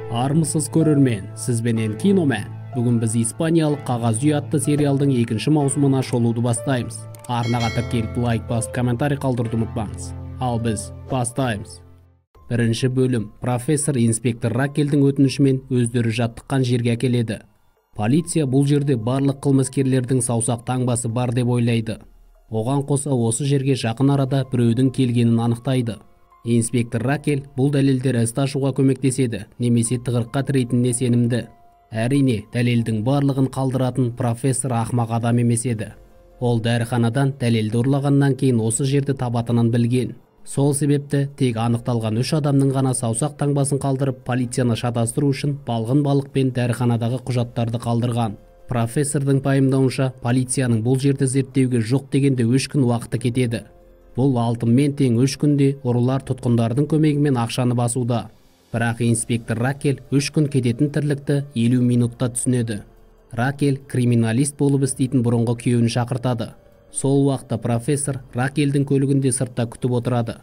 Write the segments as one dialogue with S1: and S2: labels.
S1: Армысыз көрермен, сізбенен Киномен. Бүгін біз испаниялық қағаз үй атты сериалдың екінші маусымына шолуды бастаймыз. Арнаға тіркеліп, лайк басып, комментарий қалдыруды ұмытпаңыз. Ал біз бастаймыз. Бірінші бөлім. Профессор инспектор Ракелдің өтінішімен өздері жаттыққан жерге әкеледі. Полиция бұл жерде барлық қылмыскерлердің саусақ таңбасы бар деп ойлайды. Оған қоса осы жерге жақын арада біреудің келгенін анықтайды. Инспектор Ракел бұл дәлелдер істі ашуға көмектеседі, немесе тығырыққа тірейтініне сенімді. Әрине, дәлелдің барлығын қалдыратын профессор ақмақ адам емес еді. Ол дәріханадан дәлелді ұрлағаннан кейін осы жерді табатынын білген. Сол себепті тек анықталған 3 адамның ғана саусақ таңбасын қалдырып, полицияны шатастыру үшін балғын балықпен дәріханадағы құжаттарды қалдырған. Профессордың пайымдауынша, полицияның бұл жерді зерттеуге жоқ дегенде 3 күн уақыты кетеді. Бұл алтынмен тең 3 күнде ұрылар тұтқындардың көмегімен ақшаны басуда. Бірақ инспектор Ракел 3 күн кететін тірлікті 50 минутта түсінеді. Ракел криминалист болып істейтін бұрынғы күйеуін шақыртады. Сол уақытта профессор Ракелдің көлігінде сыртта күтіп отырады.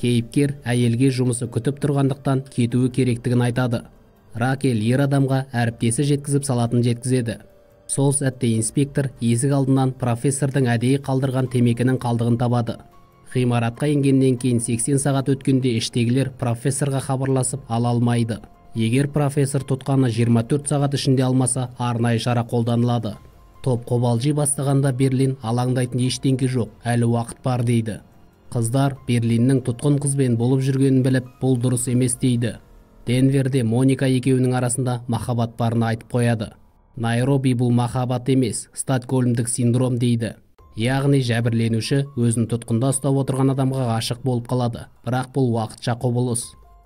S1: Кейіпкер әйелге жұмысы күтіп тұрғандықтан кетуі керектігін айтады. Ракел ер адамға әріптесі жеткізіп салатын жеткізеді. Сол сәтте инспектор есік алдынан профессордың әдейі қалдырған темекінің қалдығын табады. Ғимаратқа енгеннен кейін 80 сағат өткенде іштегілер профессорға хабарласып ала алмайды. Егер профессор тұтқаны 24 сағат ішінде алмаса, арнайы шара қолданылады. Топ қобалжи бастағанда Берлин алаңдайтын ештеңе жоқ, әлі уақыт бар дейді. Қыздар Берлиннің тұтқын қызбен болып жүргенін біліп, бұл дұрыс емес дейді. Денверде Моника екеуінің арасында махаббат барын айтып қояды. Найроби бұл махаббат емес, Стокгольмдік синдром дейді. Яғни жәбірленуші өзін тұтқында ұстап отырған адамға ғашық болып қалады, бірақ бұл уақытша құбылыс.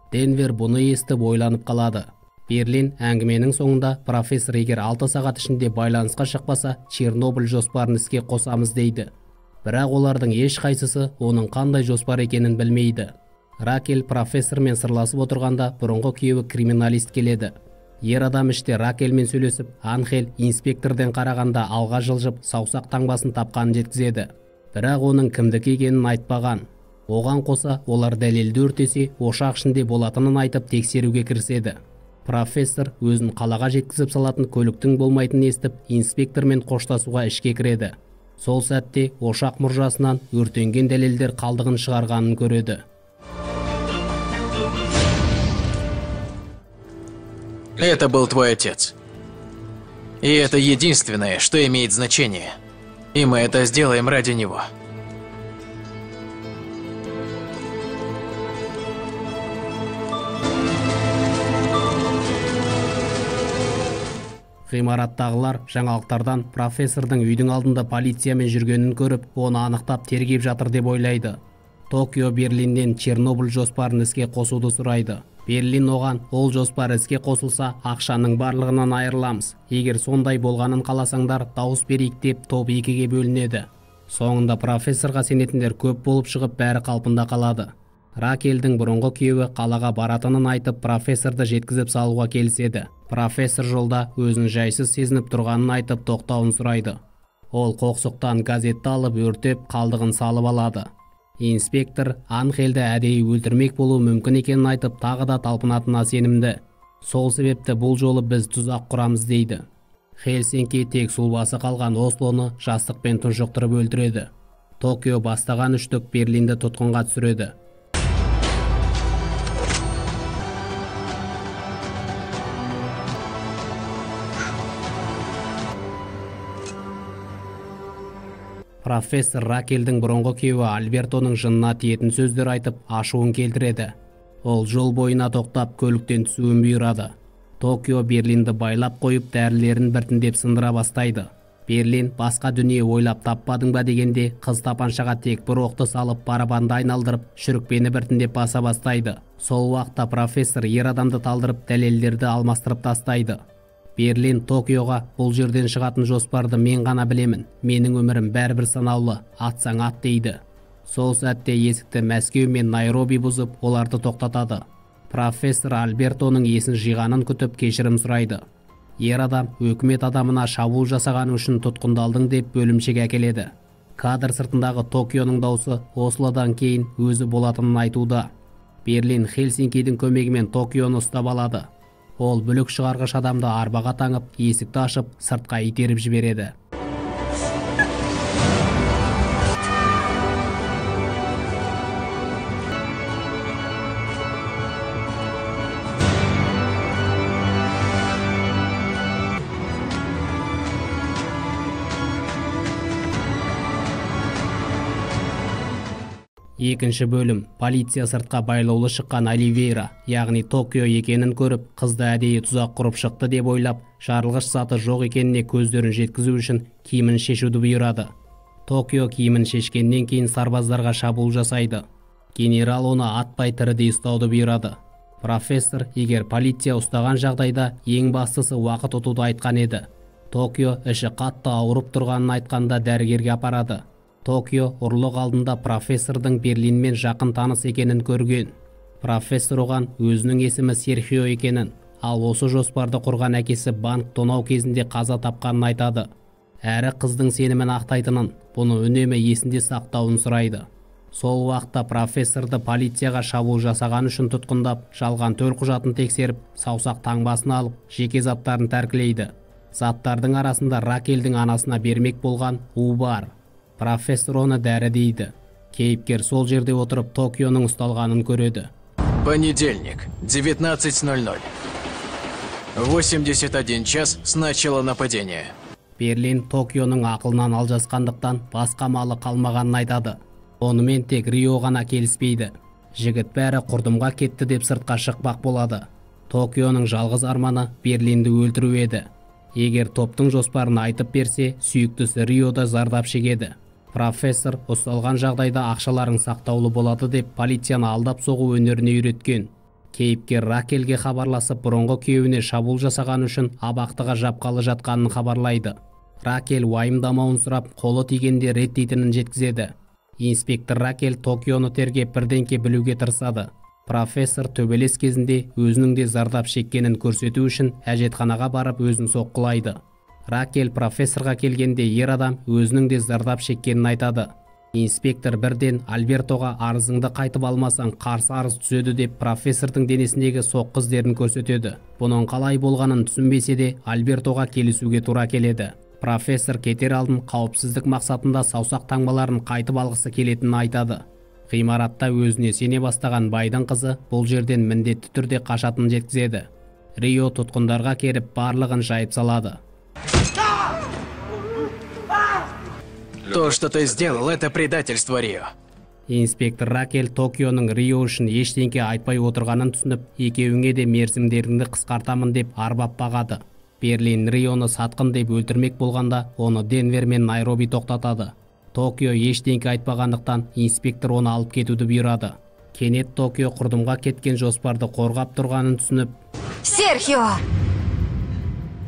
S1: Денвер бұны естіп ойланып қалады. Берлин әңгіменің соңында профессор егер 6 сағат ішінде байланысқа шықпаса, Чернобыль жоспарын іске қосамыз дейді. Бірақ олардың ешқайсысы оның қандай жоспар екенін білмейді. Ракел профессормен сырласып отырғанда бұрынғы күйеуі криминалист келеді. Ер адам іште Ракелмен сөйлесіп, Анхель инспекторден қарағанда алға жылжып, саусақ таңбасын тапқанын жеткізеді. Бірақ оның кімдікі екенін айтпаған. Оған қоса олар дәлелді өртесе, ошақ ішінде болатынын айтып тексеруге кіріседі. Профессор өзін қалаға жеткізіп салатын көліктің болмайтынын естіп, инспектормен қоштасуға ішке кіреді. Сол сәтте ошақ мұржасынан өртенген дәлелдер қалдығын шығарғанын көреді.
S2: Это был твой отец. И это единственное, что имеет значение. И мы это сделаем ради него.
S1: Ғимараттағылар жаңалықтардан профессордың үйдің алдында полициямен жүргенін көріп, оны анықтап тергеп жатыр деп ойлайды. Токио Берлиннен Чернобыль жоспарын іске қосуды сұрайды. Берлин оған ол жоспар іске қосылса, ақшаның барлығынан айырыламыз. Егер сондай болғанын қаласаңдар, дауыс берейік деп топ екіге бөлінеді. Соңында профессорға сенетіндер көп болып шығып, бәрі қалпында қалады. Ракелдің бұрынғы күйеуі қалаға баратынын айтып, профессорды жеткізіп салуға келіседі. Профессор жолда өзін жайсыз сезініп тұрғанын айтып, тоқтауын сұрайды. Ол қоқсықтан газетті алып, өртеп, қалдығын салып алады. Инспектор Анхельді әдейі өлтірмек болуы мүмкін екенін айтып, тағы да талпынатынына сенімді. Сол себепті бұл жолы біз тұзақ құрамыз дейді. Хельсинки тек сұлбасы қалған Ослоны жастықпен тұншықтырып өлтіреді. Токио бастаған үштік Берлинді тұтқынға түсіреді. Профессор Ракелдің бұрынғы күйеуі Альбертоның жынына тиетін сөздер айтып, ашуын келтіреді. Ол жол бойына тоқтап, көліктен түсуін бұйырады. Токио Берлинді байлап қойып, дәрілерін біртіндеп сындыра бастайды. Берлин басқа дүние ойлап таппадың ба дегенде, қыз тапаншаға тек бір оқты салып, барабанды айналдырып, шүрікпені біртіндеп баса бастайды. Сол уақытта профессор ер адамды талдырып, дәлелдерді алмастырып тастайды. Берлин Токиоға бұл жерден шығатын жоспарды мен ғана білемін. Менің өмірім бәрібір санаулы, атсаң ат дейді. Сол сәтте есікті Мәскеу мен Найроби бұзып, оларды тоқтатады. Профессор Альбертоның есін жиғанын күтіп кешірім сұрайды. Ер адам өкімет адамына шабуыл жасағаны үшін тұтқындалдың деп бөлімшеге әкеледі. Кадр сыртындағы Токионың даусы Ослодан кейін өзі болатынын айтуда. Берлин Хельсинкидің көмегімен Токионы ұстап алады. Ол бүлік шығарғыш адамды арбаға таңып, есікті ашып, сыртқа итеріп жібереді. Екінші бөлім. Полиция сыртқа байлаулы шыққан Оливейра, яғни Токио екенін көріп, қызды әдейі тұзақ құрып шықты деп ойлап, жарылғыш заты жоқ екеніне көздерін жеткізу үшін киімін шешуді бұйырады. Токио киімін шешкеннен кейін сарбаздарға шабуыл жасайды. Генерал оны атпай тірідей ұстауды бұйырады. Профессор егер полиция ұстаған жағдайда ең бастысы уақыт ұтуды айтқан еді. Токио іші қатты ауырып тұрғанын айтқанда дәрігерге апарады. Токио ұрлық алдында профессордың Берлинмен жақын таныс екенін көрген. Профессор оған өзінің есімі Серхио екенін, ал осы жоспарды құрған әкесі банк тонау кезінде қаза тапқанын айтады. Әрі қыздың сенімін ақтайтынын, бұны үнемі есінде сақтауын сұрайды. Сол уақытта профессорды полицияға шабуыл жасаған үшін тұтқындап, жалған төлқұжатын тексеріп, саусақ таңбасын алып, жеке заттарын тәркілейді. Заттардың арасында Ракелдің анасына бермек болған у бар. Профессор оны дәрі дейді. Кейіпкер сол жерде отырып Токионың ұсталғанын көреді.
S2: Понедельник, 19:00. 81 час с начала нападения.
S1: Берлин Токионың ақылынан алжасқандықтан басқа малы қалмағанын айтады. Онымен тек Рио ғана келіспейді. Жігіт бәрі құрдымға кетті деп сыртқа шықпақ болады. Токионың жалғыз арманы Берлинді өлтіру еді. Егер топтың жоспарын айтып берсе, сүйіктісі Риода зардап шегеді. Профессор ұсталған жағдайда ақшаларың сақтаулы болады деп полицияны алдап соғу өнеріне үйреткен. Кейіпкер Ракелге хабарласып, бұрынғы күйеуіне шабуыл жасаған үшін абақтыға жапқалы жатқанын хабарлайды. Ракел уайымдамауын сұрап, қолы тигенде реттейтінін жеткізеді. Инспектор Ракел Токионы тергеп бірдеңке білуге тырысады. Профессор төбелес кезінде өзінің де зардап шеккенін көрсету үшін әжетханаға барып өзін соққылайды. Ракел профессорға келгенде ер адам өзінің де зардап шеккенін айтады. Инспектор бірден Альбертоға арызыңды қайтып алмасаң қарсы арыз түседі деп профессордың денесіндегі соққы іздерін көрсетеді. Бұның қалай болғанын түсінбесе де Альбертоға келісуге тура келеді. Профессор кетер алдын қауіпсіздік мақсатында саусақ таңбаларын қайтып алғысы келетінін айтады. Ғимаратта өзіне сене бастаған байдың қызы бұл жерден міндетті түрде қашатынын жеткізеді. Рио тұтқындарға келіп барлығын жайып салады.
S2: То, что ты сделал, это предательство, Рио.
S1: Инспектор Ракел Токионың Рио үшін ештеңке айтпай отырғанын түсініп, екеуіңе де мерзімдеріңді қысқартамын деп арбап бағады. Берлин Рионы сатқын деп өлтірмек болғанда, оны Денвер мен Найроби тоқтатады. Токио ештеңке айтпағандықтан инспектор оны алып кетуді бұйырады. Кенет Токио құрдымға кеткен жоспарды қорғап тұрғанын түсініп,
S3: Серхио!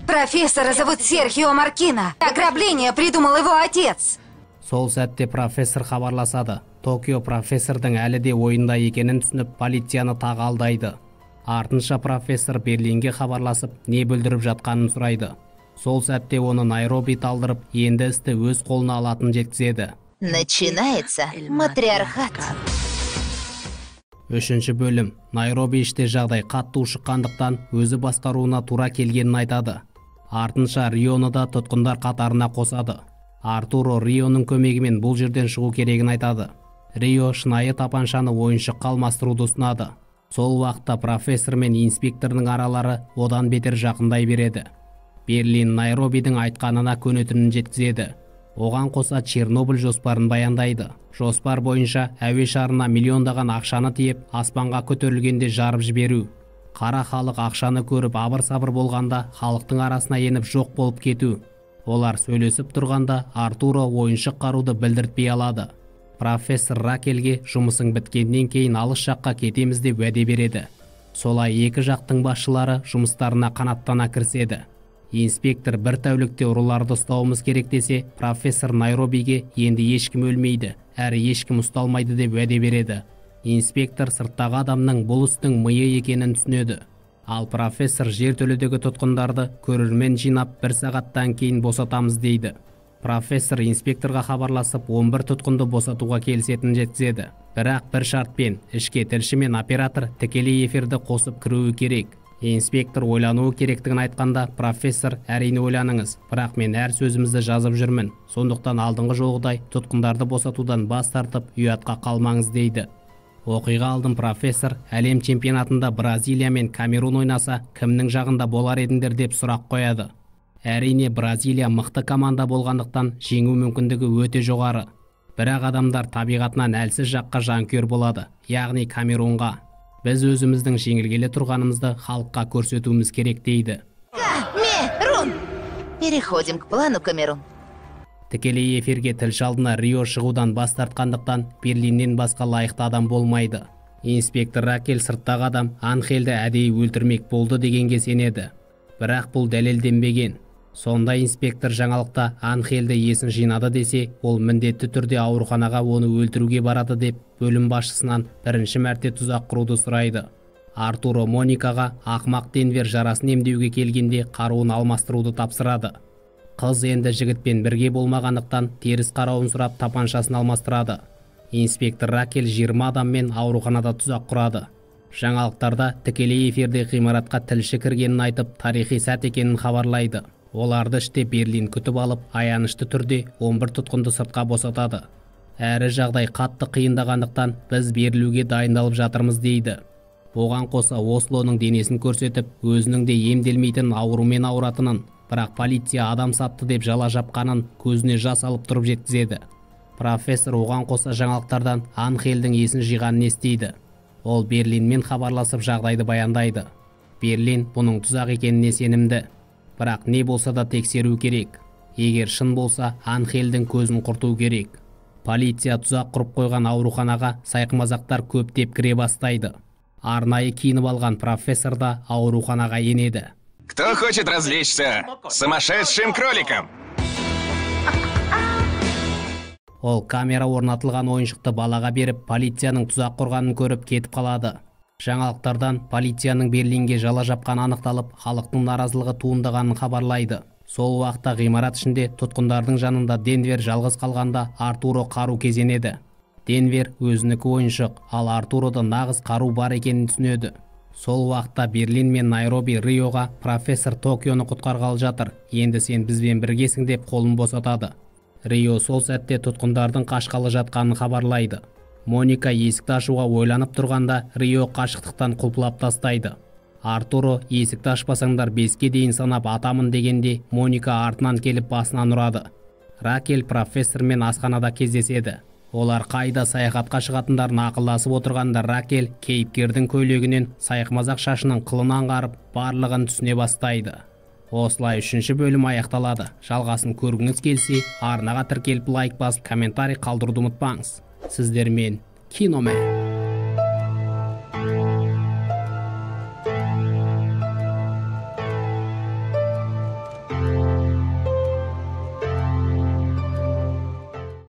S3: Профессора зовут Серхио Маркино. Ограбление придумал его отец.
S1: Сол сәтте профессор хабарласады. Токио профессордың әлі де ойында екенін түсініп, полицияны тағы алдайды. Артынша профессор Берлинге хабарласып, не бүлдіріп жатқанын сұрайды. Сол сәтте оны Найроби талдырып, енді істі өз қолына алатын жеткізеді.
S4: Начинается матриархат.
S1: Үшінші бөлім. Найроби іште жағдай қатты ушыққандықтан өзі басқаруына тура келгенін айтады. Артынша Рионы да тұтқындар қатарына қосады. Артуро Рионың көмегімен бұл жерден шығу керегін айтады. Рио шынайы тапаншаны ойыншыққа алмастыруды ұсынады. Сол уақытта профессор мен инспектордың аралары одан бетер жақындай береді. Берлин Найробидің айтқанына көнетінін жеткізеді. Оған қоса Чернобыль жоспарын баяндайды. Жоспар бойынша әуе шарына миллиондаған ақшаны тиеп, аспанға көтерілгенде жарып жіберу. Қара халық ақшаны көріп абыр-сабыр болғанда халықтың арасына еніп жоқ болып кету. Олар сөйлесіп тұрғанда Артуро ойыншық қаруды білдіртпей алады. Профессор Ракелге жұмысың біткеннен кейін алыс жаққа кетеміз деп уәде береді. Солай екі жақтың басшылары жұмыстарына қанаттана кіріседі. Инспектор бір тәулікте ұрыларды ұстауымыз керек десе, профессор Найробиге енді ешкім өлмейді, әрі ешкім ұсталмайды деп уәде береді. Инспектор сырттағы адамның бұл істің миы екенін түсінеді. Ал профессор жертөледегі тұтқындарды көрермен жинап бір сағаттан кейін босатамыз дейді. Профессор инспекторға хабарласып 11 тұтқынды босатуға келісетінін жеткізеді. Бірақ бір шартпен, ішке тілші мен оператор тікелей эфирді қосып кіруі керек. Инспектор ойлануы керектігін айтқанда, профессор әрине ойланыңыз, бірақ мен әр сөзімізді жазып жүрмін. Сондықтан алдыңғы жолғыдай тұтқындарды босатудан бас тартып, ұятқа қалмаңыз дейді. Оқиға алдын профессор әлем чемпионатында Бразилия мен Камерун ойнаса, кімнің жағында болар едіңдер деп сұрақ қояды. Әрине Бразилия мықты команда болғандықтан жеңу мүмкіндігі өте жоғары. Бірақ адамдар табиғатынан әлсіз жаққа жанкүйер болады, яғни Камерунға. Біз өзіміздің жеңілгелі тұрғанымызды халыққа көрсетуіміз керек дейді.
S4: Камерун! Переходим к плану, Камерун.
S1: Тікелей эфирге тілші алдына Рио шығудан бас тартқандықтан Берлиннен басқа лайықты адам болмайды. Инспектор Ракель сырттағы адам Анхельді әдейі өлтірмек болды дегенге сенеді. Бірақ бұл дәлелденбеген. Сонда инспектор жаңалықта Анхельді есін жинады десе, ол міндетті түрде ауруханаға оны өлтіруге барады деп бөлім басшысынан бірінші мәрте тұзақ құруды сұрайды. Артуро Моникаға ақмақ Денвер жарасын емдеуге келгенде қаруын алмастыруды тапсырады. Қыз енді жігітпен бірге болмағандықтан теріс қарауын сұрап тапаншасын алмастырады. Инспектор Ракель 20 адаммен ауруханада тұзақ құрады. Жаңалықтарда тікелей эфирде ғимаратқа тілші кіргенін айтып, тарихи сәт екенін хабарлайды. Оларды іште Берлин күтіп алып, аянышты түрде 11 тұтқынды сыртқа босатады. Әрі жағдай қатты қиындағандықтан біз берілуге дайындалып жатырмыз дейді. Оған қоса Ослоның денесін көрсетіп, өзінің де емделмейтін аурумен ауыратынын, бірақ полиция адам сатты деп жала жапқанын көзіне жас алып тұрып жеткізеді. Профессор оған қоса жаңалықтардан Анхельдің есін жиғанын естиді. Ол Берлинмен хабарласып жағдайды баяндайды. Берлин бұның тұзақ екеніне сенімді. Бірақ не болса да тексеру керек. Егер шын болса, Анхельдің көзін құрту керек. Полиция тұзақ құрып қойған ауруханаға сайқымазақтар көптеп кіре бастайды. Арнайы киініп алған профессор да ауруханаға енеді.
S5: Кто хочет развлечься сумасшедшим кроликом?
S1: Ол камера орнатылған ойыншықты балаға беріп, полицияның тұзақ құрғанын көріп кетіп қалады. Жаңалықтардан полицияның Берлинге жала жапқаны анықталып, халықтың наразылығы туындағанын хабарлайды. Сол уақытта ғимарат ішінде тұтқындардың жанында Денвер жалғыз қалғанда Артуро қару кезенеді. Денвер өзінікі ойыншық, ал Артурода нағыз қару бар екенін түсінеді. Сол уақытта Берлин мен Найроби Риоға профессор Токионы құтқарғалы жатыр, енді сен бізбен біргесің деп қолын босатады. Рио сол сәтте тұтқындардың қашқалы жатқанын хабарлайды. Моника есікті ашуға ойланып тұрғанда Рио қашықтықтан құлпылап тастайды. Артуро есікті ашпасаңдар 5-ке дейін санап атамын дегенде Моника артынан келіп басынан ұрады. Ракель профессормен асханада кездеседі. Олар қайда саяхатқа шығатындарын ақылдасып отырғанда Ракель кейіпкердің көйлегінен сайқымазақ шашының қылын аңғарып, барлығын түсіне бастайды. Осылай 3-ші бөлім аяқталады. Жалғасын көргіңіз келсе, арнаға тіркеліп лайк басып, комментарий қалдыруды ұмытпаңыз. Сіздермен Киномен.